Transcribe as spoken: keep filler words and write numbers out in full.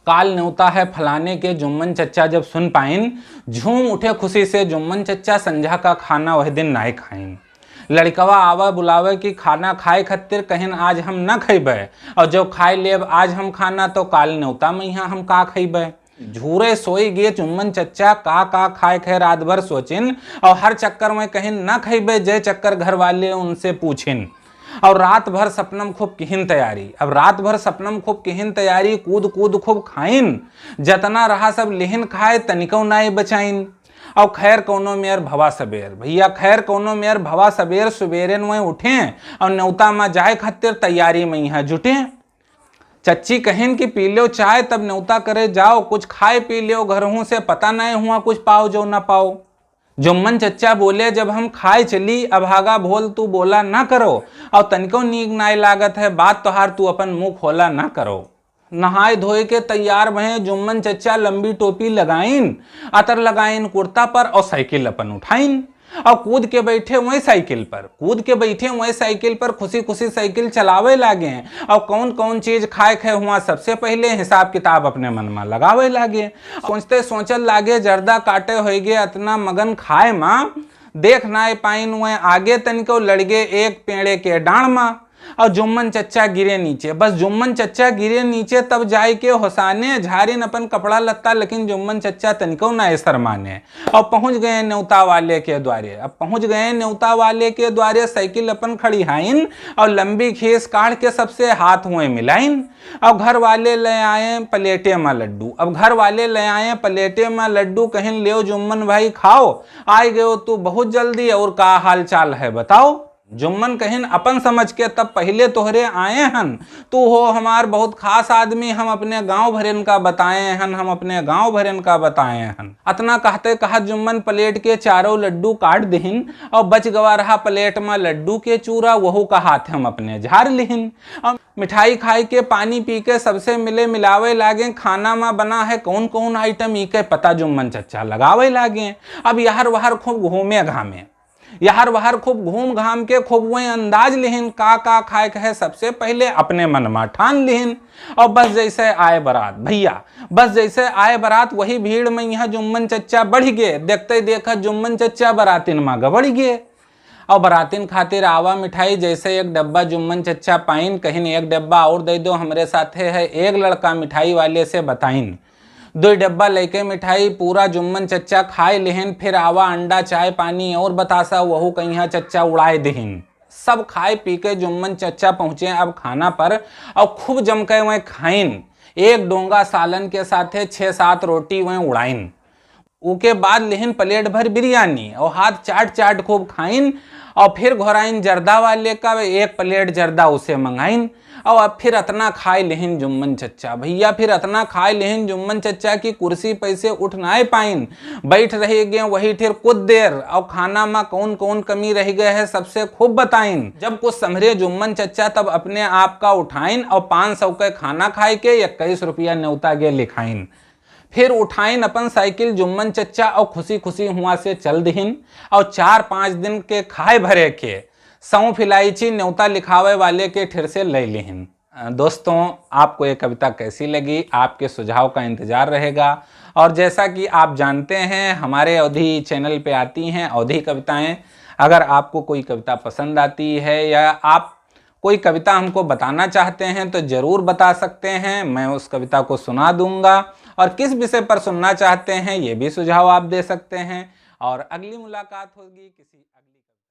काल नेवता है फलाने के, जुम्मन चच्चा जब सुन पाइन, झूम उठे खुसी से जुम्मन चच्चा, संझा का खाना वह दिन नाय खाइन। लड़िकवा आवै बुलावै कि खाना खाए खत्तिर, कहिन आज हम न खइबै, और जब खाए लेब आज हम खाना तो काल नेवता मइहाँ हम का खइबै। झूरे सोइ गे जुम्मन चच्चा, का का खाए क है रात भर सोचिन, और हर चक्कर में कहिन न खइबै, जै चक्कर घर वाले उनसे पूछिन। और रात भर सपनम खूब किहिन तैयारी। अब रात भर सपनम खूब किहिन तैयारी, कूद कूद खूब खाइन, जतना रहा सब लिहिन खाए, तनिकौ नाय बचाइन। और खैर कौनो मेर भवा सबेर, भइया खैर कौनो मेर भवा सबेर, सुबेरे नोए उठे और नेवता मा जाए खत्तिर तैयारी मइहाँ जुटे। चच्ची कहिन कि पी लेव चाय तब नेवता करे जाव, कुछ खाए पी लेव घरहूँ से, पता नाय हुआ कुछ पाव जो न पाव। जुम्मन चच्चा बोले, जब हम खाए चली, अभागा भोल तू बोला न करो, और तनिकौ नीक नाय लागत है बात तोहार, तू अपन मुँह खोला न करो। नहाए धोए के तैयार भए जुम्मन चच्चा, लंबी टोपी लगाइन, अतर लगाइन कुर्ता पर और साइकिल अपन उठाइन और कूद के बैठे वहीं साइकिल पर, कूद के बैठे वहीं साइकिल पर, खुसी खुसी साइकिल चलावे लागे। और कौन कौन चीज खाए क है हुआ सबसे पहिले हिसाब किताब अपने मन मा लगावे लागे। सोचते सोचत लागे जर्दा काटे होइगे अतना मगन खाए मा, देख नाय पाइन वह आगे तनिकौ, लड़िगे एक पेड़े के डाँड़ मा। और जुम्मन चच्चा गिरे नीचे। बस जुम्मन चच्चा गिरे नीचे तब जाए के होसाने झारिन अपन कपड़ा लत्ता, लेकिन जुम्मन चच्चा तनिकौ नाय शर्माने। और पहुँच गए नेवता वाले के द्वारे। अब पहुँच गए नेवता वाले के द्वारे, साइकिल अपन खड़िहाइन और लंबी खीस काढ़ के सबसे हाथ हुए मिलाइन। अब घर वाले ले आए प्लेटे मा लड्डू। अब घर वाले ले आए प्लेटे मा लड्डू, कहिन लेव जुम्मन भाई खाव, आइ गयो तू बहुत जल्दी, और का हाल चाल है बताव। जुम्मन कहिन अपन समझ के तब पहिले तोहरे आए हन, तू हो हमार बहुत खास आदमी, हम अपने गाँव भरेन का बताए हन, हम अपने गाँव भरेन का बताए हन। अतना कहते कहत जुम्मन प्लेट के चारौ लड्डू काट दिहिन और बच गवा रहा प्लेट मा लड्डू के चूरा, वहू का हाथ हम अपने झार लिहिन। अब मिठाई खाए के, पानी पी के सबसे मिले मिलावे लागे, खाना मा बना है कौन कौन आइटम, ई के पता जुम्मन चच्चा लगावे लागे। अब यहर वहर खूब घूमे घामे, यहर वहर खूब घूम घाम के खूब वही अंदाज लिहिन, का का खाए के है सबसे पहिले अपने मन मा ठान लिहिन। और बस जैसे आए बरात भइया, बस जैसे आए बरात वही भीड़ मइहाँ जुम्मन चच्चा बढ़ि गे। देखते देखत जुम्मन चच्चा बरातिन मा गबड़ि गे। और बरातिन खातिर आवा मिठाई, जैसे एक डब्बा जुम्मन चच्चा पाइन, कहिन एक डब्बा और दे दो, हमरे साथे है एक लड़का, मिठाई वाले से बताइन। दुइ डब्बा लइके मिठाई पूरा जुम्मन चच्चा खाए लिहिन, फिर आवा अंडा, चाय, पानी और बतासा, वहू कइहाँ चच्चा उड़ाए दिहिन। सब खाए पी के जुम्मन चच्चा पहुँचे अब खाना पर और खूब जम के वहीं खाइन। एक डोंगा सालन के साथे छः सात रोटी वहीं उड़ाइन। उके बाद लिहिन प्लेट भर बिरयानी और हाथ चाट चाट खूब खाइन और फिर घोराइन जर्दा वाले का, एक प्लेट जर्दा उसे मंगाइन। और अब फिर अतना खाए लिहिन जुम्मन चच्चा भइया, फिर अतना खाए लिहिन जुम्मन चच्चा कि कुर्सी पे से उठ नाय पाइन। बैठ रहि गे वही ठेर कुछ देर और खाना मा कौन कौन कमी रहि गए है सबसे खूब बताइन। जब कुछ संभरे जुम्मन चच्चा तब अपने आप का उठाइन और पाँच सौ के खाना खाए के इक्कीस रुपया नेवता गे लिखाइन। फिर उठाइन अपन साइकिल जुम्मन चच्चा और खुसी खुसी हुआ से चल दिहिन और चार पाँच दिन के खाए भरे के सौंफ इलायची नेवता लिखावे वाले के ठेर से ले लिहिन। अ, दोस्तों, आपको ये कविता कैसी लगी, आपके सुझाव का इंतज़ार रहेगा। और जैसा कि आप जानते हैं, हमारे अवधी चैनल पे आती हैं अवधी कविताएं। अगर आपको कोई कविता पसंद आती है या आप कोई कविता हमको बताना चाहते हैं तो ज़रूर बता सकते हैं, मैं उस कविता को सुना दूंगा। और किस विषय पर सुनना चाहते हैं ये भी सुझाव आप दे सकते हैं। और अगली मुलाकात होगी किसी अगली कविता